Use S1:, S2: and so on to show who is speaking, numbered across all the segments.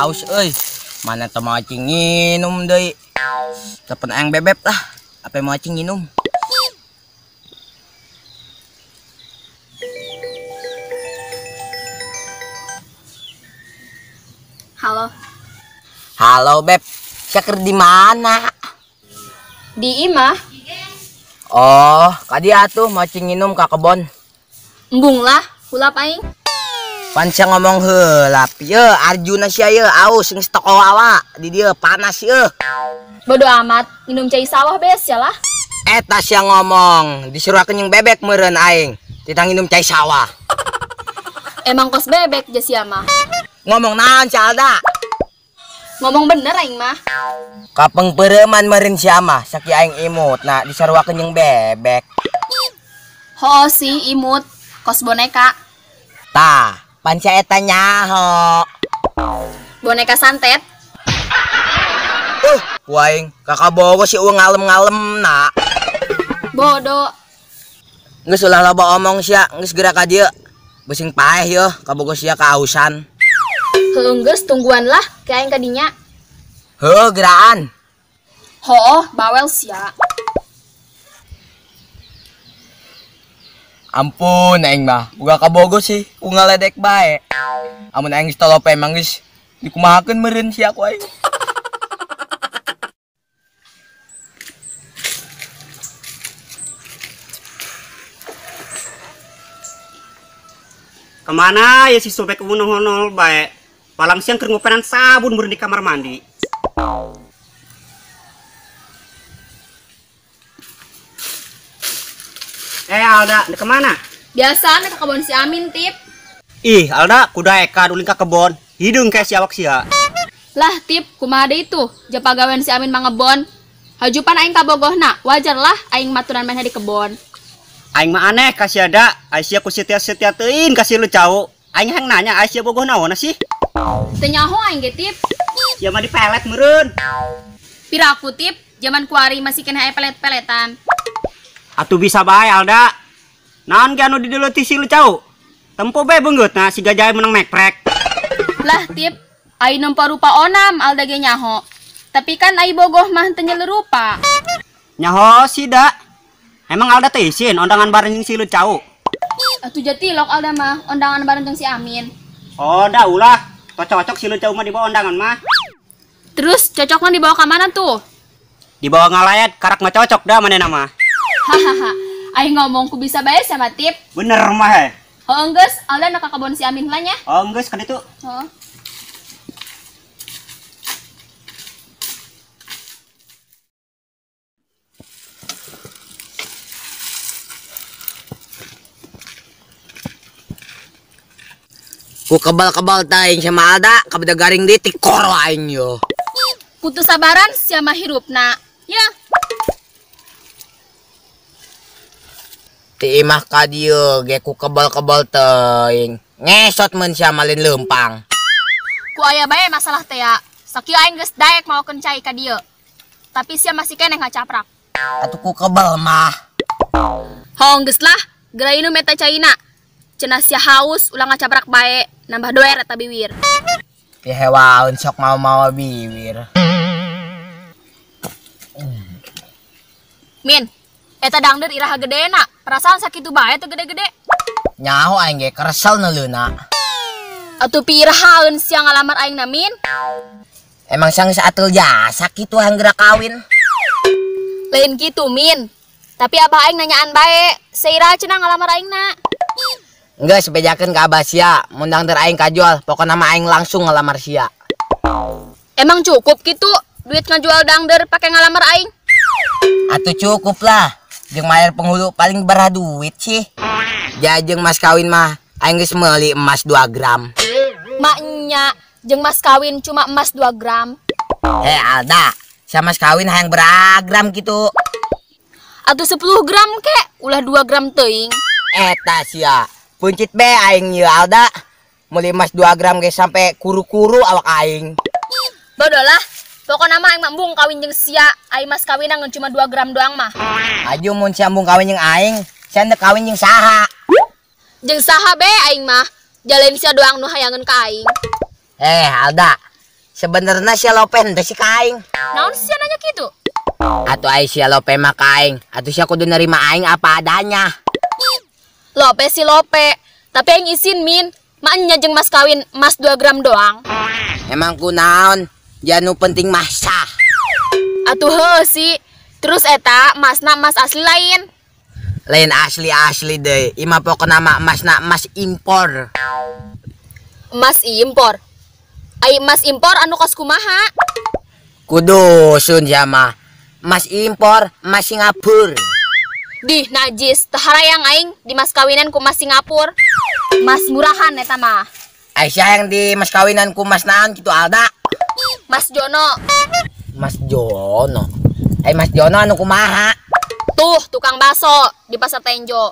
S1: Haus euy, mana teu mau cing nginum deui. Tepen aing bebeb lah, apa mau cing nginum.
S2: Halo.
S1: Halo Beb, sia keur di mana?
S2: Di imah.
S1: Oh, kadi atuh mau cing nginum ka kebon.
S2: Embung lah, hulap aing.
S1: Pan sia ngomong heula, ye Arjuna sia ye aus geus toko awa di dieu panas ye.
S2: Bodo amat, minum cai sawah bees ya lah.
S1: Eta sia ngomong, disuruhakeun jeung bebek meureun aing, titah nginum cai sawah.
S2: Emang kos bebek je sia mah.
S1: Ngomong naon si Alda?
S2: Ngomong bener aing mah.
S1: Kapeng peureman meureun sia mah, sakieu aing imut, nah disaruakeun jeung bebek.
S2: Hoo sih imut, kos boneka.
S1: Tah, pan sia eta nyaho.
S2: Boneka santet.
S1: Ku aing kakak bogo si uang ngalem-ngalem na.
S2: Bodoh.
S1: Geus ulah loba omong sia, geus geura ka dieu. Besing paeh yeuh, kabogo sia kaausan.
S2: Heuh geus tungguan lah, ke aing ka dinya.
S1: Heuh geraan.
S2: Hooh, bawel sia.
S1: Ampun aing mah, boga kabogo sih, ku ngaledek bae. Amun aing geus tolope emang geus dikumahakeun meureun sia ku aing.
S3: Kemana ya si sobek unol bae? Palang siang keur ngopenan sabun meureun di kamar mandi. Alda, ke kemana?
S2: Biasa nek ke kebon si Amin, Tip.
S3: Ih, Alda, kuda eka ulin ka kebon. Hideung kae si awak sia.
S2: Lah, Tip, kumaha deui tuh? Japagawean si Amin mangebon. Hajupan aing kabogohna, wajar lah aing maturan mainna di kebon.
S3: Aing mah aneh ka sia da, ai sia ku setia-setia teuing ka si lu cau. Aing hayang nanya ai sia bogoh naon sih?
S2: Teu nyaho aing ge, Tip.
S3: Sia mah dipelet meureun.
S2: Piraku, Tip, jaman kuari masih keneh aya pelet-peletan.
S3: Atuh bisa bae Alda. Naon ge anu dideuleuti si lu cau? Tempo bae beunggeutna si gajah menang mekrek.
S2: Lah, Tip, ai nempo rupa onam Alda ge nyaho. Tapi kan ai bogoh mah teu nyeleu rupa.
S3: Nyaho sih da. Emang Alda teh isin ondangan bareng jeung si lu cau?
S2: Atuh jatilok Alda mah ondangan bareng jeung si Amin.
S3: Oh, dah ulah. Cocok si lu cau mah dibawa ondangan mah.
S2: Terus cocoknya dibawa ka mana tuh?
S3: Dibawa ngalayat karak mah cocok dah manehna mah.
S2: Hahaha. Aing ngomong ku bisa bae sama Tip.
S3: Bener mah he.
S2: Heuh geus, Alda nak ka kebon si Amin lah nya.
S3: Oh, geus ka ditu.
S2: Heeh.
S1: Ku kebal-kebal taing sama Alda, kabeda garing deui tikor aing yo.
S2: Kutu sabaran sia mah hirupna. Ya.
S1: Ti imah ka dieu ge ku kebal-kebal teuing. Ngesot mun sia malin leumpang.
S2: Ku aya bae masalah teh ya. Sakieu aing geus daek maokeun cai ka dieu. Tapi sia masih keneh ngacaprak.
S1: Atuh ku kebal mah.
S2: Hong geus lah, geura inum eta caina. Cenah sia haus ulah ngacaprak bae, nambah doer eta biwir.
S1: Pihewaeun sok mau-mau biwir.
S2: Min, eta dangdeur iraha gedena, perasaan sakitu bae teu gede-gede.
S1: Nyaho aing ge keresel neuleuna.
S2: Atuh pirahaeun sia ngalamar aing na Min?
S1: Emang sang saatul jasa kitu hayang geura kawin.
S2: Lain kitu Min. Tapi abah aing nanyaan bae, sairaha cenah ngalamar aingna.
S1: Geus bejakeun ka abah sia, mun dangdeur aing kajual, pokona mah aing langsung ngalamar sia.
S2: Emang cukup kitu? Duit ngajual dangder pake ngalamar aing.
S1: Atuh cukup lah. Jeung mayar penghulu paling berah duit sih. Jajeng mas kawin mah aing geus meuli emas 2 gram.
S2: Maknya jeung mas kawin cuma emas 2 gram.
S1: Eh Alda, sama mas kawin hayang beragram gitu.
S2: Atuh 10 gram kek, ulah 2 gram teuing.
S1: Eta sia, puncit be aing ieu Alda. Meuli emas 2 gram ge sampai kuru-kuru awak aing.
S2: Bodoh lah. Pokokna mah aing mah embung kawin jeung sia, aing mas kawin ngan cuma 2 gram doang mah.
S1: Aju mun sia embung kawin jeung aing, sia ndek kawin jeung saha?
S2: Jeung saha be aing mah, jalain sia doang nu hayangeun ka aing.
S1: Eh Alda, sebenarnya sia lope henteu sih ka aing.
S2: Naon sia nanya kitu?
S1: Atuh ai sia lope mah ka aing, atuh sia kudu nerima aing apa adanya.
S2: Lope si lope, tapi aing isin min, maknya jeung mas kawin emas 2 gram doang.
S1: Emang kunaon? Janu penting masa.
S2: Atuh heuh sih. Terus eta emasna emas asli lain.
S1: Lain asli-asli deh. Ima pokona mah emasna emas impor.
S2: Emas impor. Ai emas impor anu kos kumaha?
S1: Kudu sun sia mah. Emas impor, emas Singapura.
S2: Dih najis, teu harayang aing di mas kawinan ku emas Singapura. Emas murahan eta mah.
S1: Aisyah yang di mas kawinan ku emas naon kitu Alda?
S2: Mas Jono.
S1: Mas Jono. Eh Mas Jono anu kumaha?
S2: Tuh tukang bakso di Pasar Tenjo.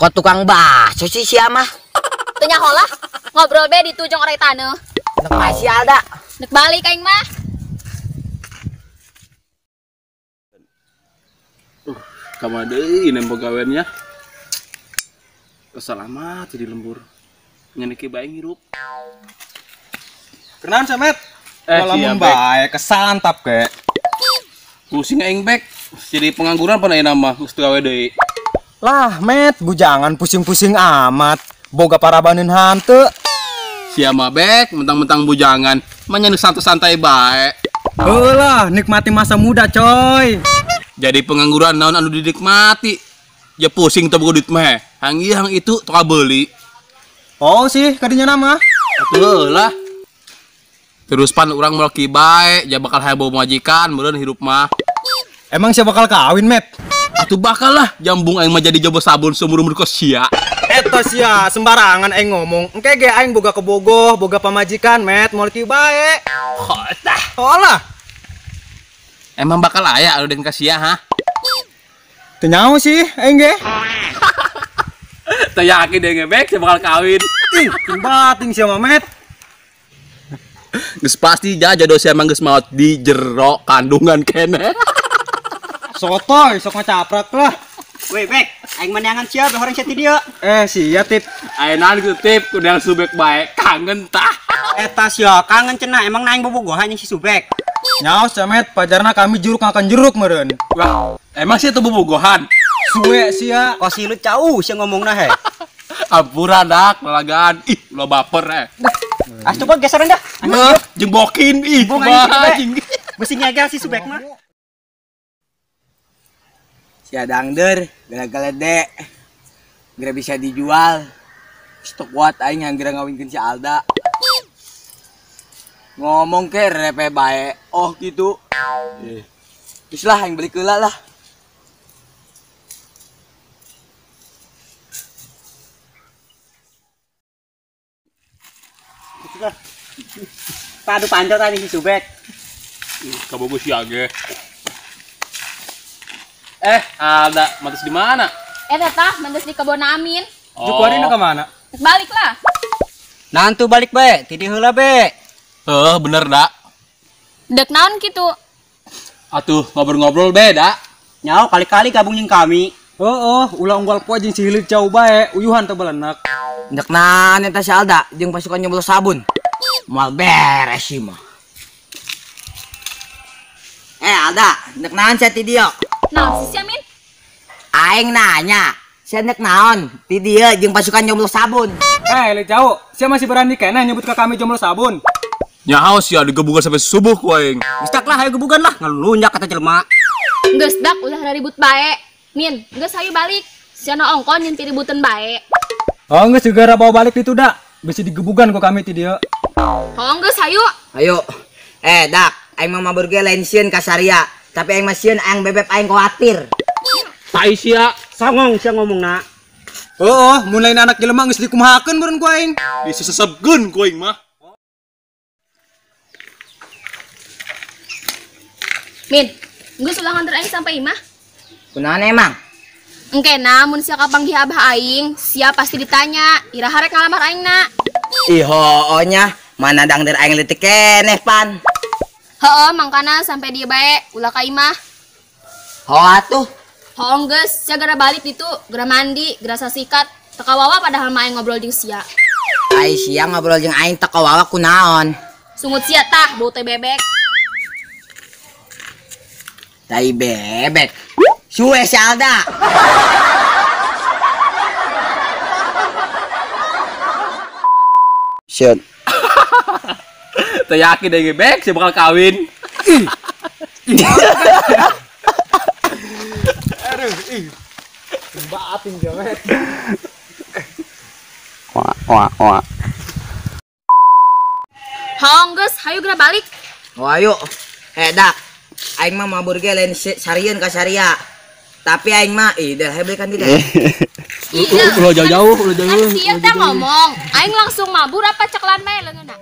S1: Kok tukang bakso sih sia mah?
S2: Teu nyaho lah, ngobrol be di tujung orai taneuh.
S1: Nek masih Alda.
S2: Nek balik aing mah.
S4: Kamana deui nempo gawennya. Kesalamat jadi lembur. Nyeneki bae ngirup.
S5: Kenaon Samet? Lamun bae kesantap ke.
S4: Pusing aing bek. Jadi pengangguran pan ayeuna mah geus teu gawe deui.
S5: Lah, Met, bujangan pusing-pusing amat. Boga parabaneun hanteu.
S4: Sia mah bek, mentang-mentang bujangan, mah nyeun santai-santai bae.
S5: Heuh lah, nikmati masa muda, coy.
S4: Jadi pengangguran naon anu dinikmati. Ya pusing teu boga duit mah. Hang ieu hang itu teu beuli.
S5: Oh sih, kadinya nama.
S4: Atuh lah. Terus pan urang melki bae, ja bakal hayang bawa majikan meureun hirup mah.
S5: Emang sia bakal kawin, Met?
S4: Atuh bakal lah, jambung aing mah jadi jobo sabun seumur-umur kos sia.
S5: Eta sia, sembarangan aing ngomong. Engke ge aing boga kebogoh, boga pamajikan, Met, molki bae.
S4: Hotah.
S5: Holah.
S4: Emang bakal aya anu den ka sia, ha?
S5: Teu nyaho sih aing ge.
S4: Teu yakin deui ngebek sia bakal kawin.
S5: Ih, bating sia mah, Met.
S4: Geus pasti ja jodoh sia emang geus maot di jero kandungan keneh.
S5: Sotoy, sok ngacaprak lah.
S3: Weh, Bek, aing meneangan sia be horeng sia ti dieu.
S5: Eh, sia tip.
S4: Ayeuna geus tip kudu Subek bae, kangen tah.
S3: Eta sia kangen cenah, emang aing bobogohan jeung si Subek.
S5: Nyaos sia Met, pajarna kami jeruk ngakan jeruk meureun.
S4: Wah, emang sia teu bobogohan?
S5: Suwe sia.
S3: Kok si lu cau sia ngomongna he.
S4: Ampura dak, lalagaan. Ih, ulah baper eh.
S3: Ah, coba geseran dah.
S4: Jembokin ih, anjing.
S3: Besi ngegel si Subek mah.
S1: Sia dangder, gara-gara gara bisa dijual. Stok kuat aing yang gara ngawinkeun si Alda. Ngomong ke repe bae. Oh gitu. Terus lah aing beli keula lah.
S3: Padu pancot tadi si Subek.
S4: Kabogo sia ge. Eh, Alda, mantas di mana?
S2: Eh, tetah, mantas di kebon Amin.
S5: Oh. Jukuari ke mana?
S2: Balik lah.
S3: Nantu balik be, ti heula be.
S4: Heuh, bener dak.
S2: Dek naon kitu?
S4: Atuh, ngobrol-ngobrol be, dak.
S3: Nyao kali-kali gabung jeung kami.
S5: Oh, ulah unggal poe jeung si hilir jauh bae, uyuhan teu belenek.
S1: Dek naon eta si Alda jeung pasukan nyoblos sabun. Moal beres sih mah. Eh, Alda, dek naon sia ti dieu?
S2: Naon sih sia, Min?
S1: Aing nanya, sia dek naon ti dieu jeung pasukan jomblo sabun?
S5: Eh, le jauh, sia masih berani keneh nyebut ke kami jomblo sabun.
S4: Nyaho sia digebugan sampai subuh ku aing.
S3: Geus tak lah, ayo gebugan lah, ngalunjak kata jelema.
S2: Geus dak ulah ribut bae. Min, geus hayu balik. Sia nu ongkon nyeun piributeun bae.
S5: Oh, geus segera bawa balik ditu dak. Bisi digebugan ku kami ti dieu.
S2: Oh, geus hayu.
S1: Ayo. Eh, dak. Aing mah mabur ge lain sieun ka Saria, tapi aing mah sieun aing bebeb aing khawatir.
S4: Tai sia.
S3: Songong sia ngomongna.
S5: Heuh, mun lain anak jelema geus dikumahakeun meureun ku aing.
S4: Disesebkeun ku aing mah.
S2: Min, geus ulah nganter aing sampai imah.
S1: Kunaon emang?
S2: Engkena mun sia kapanggih abah aing, sia pasti ditanya, iraha rek ngalamar aingna.
S1: Ih hooh nya, mana dangder aing leutik keneh pan.
S2: Heeh, mangkana sampai dia bae, ulah ka imah.
S1: Hooh atuh.
S2: Hooh geus, sia geura balik ditu, geura mandi, geura sasikat. Teu kawawa padahal mah aing ngobrol jeung sia.
S1: Ai sia ngobrol jeung aing teu kawawa kunaon?
S2: Sungut sia tah, bau teh bebek.
S1: Tai bebek. Suwe si Alda. Shit.
S4: Teu yakin deh bebek si bakal kawin.
S5: Aduh, ih. Batin jamet.
S4: Wah, wah, wah.
S2: Hong geus, hayu geura balik.
S1: Oh, ayo. Dak. Aing mah mabur ge lain sarieun ka Saria. Tapi aing mah ih dah belikan tidak.
S4: Ulah jauh-jauh, ulah jauh.
S2: Kan sia teh ngomong, aing langsung mabur apa ceklan bae leungeunna.